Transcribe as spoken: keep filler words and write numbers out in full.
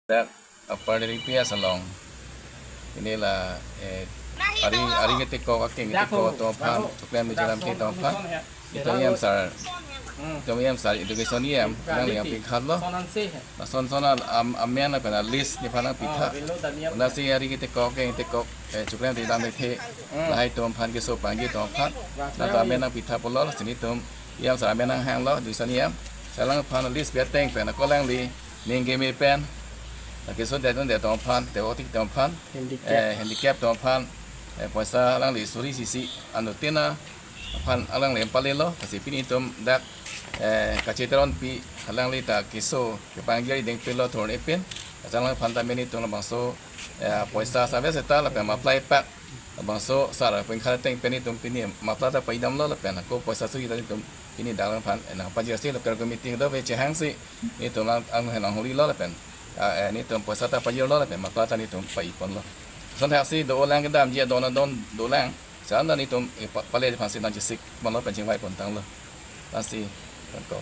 Dak Upper Ring P S along. Pini la, eh, ari, ari ketekok, akeng ketekok atum aphan, choklem meji alam kedo atum aphan. Itum E M sir, itum E M sir, education E M, nangli nangpikhatlo. Lason son al-, am-, amen lapen a-list nephan nangpitha. Konatsi ari ketekok, akeng ketekok, eh, choklem meji alam kethe, lahai atum aphan, keso pangji atum aphan. Nangtum amen nangpitha pulo, lasi nelitum E M sir amen nanghanglo, education E M. Sir alangphan list pi ateng pen, ako alangli ning keme pen, la keso det dunde atum aphan, tevok tik atum aphan, Handicap. Eh, handicap atum aphan, eh, poisa alangli suri isi isi anuttin aphan alangli nangpalelo, lasi pini itum dak, eh, kacheteronpi alangli ta keso kepangji ari dengpelo thorn epin, lasi alangphan ta meni itum labangso, eh, poisa service ta lapen ma-apply pak, labangso sar apun khala ateng pen itum pini ma-apply ta paidamlo lapen ako poisa suri ta itum pini dak alangphan, eh, nangpajirsi local committee do ve chehangsi itum lang ang henang holi lo lapen, ah, eh, nelitum poisa ta pajirlo lapen ma-apply ta nelitum paiponlo. Lason thaksi do-olang kedamji adon adon dolang. Sir alangtum, eh, pa-, pale aphansi nangchesik ponlo pen chingvai pontanglo. Lasi, kan ko.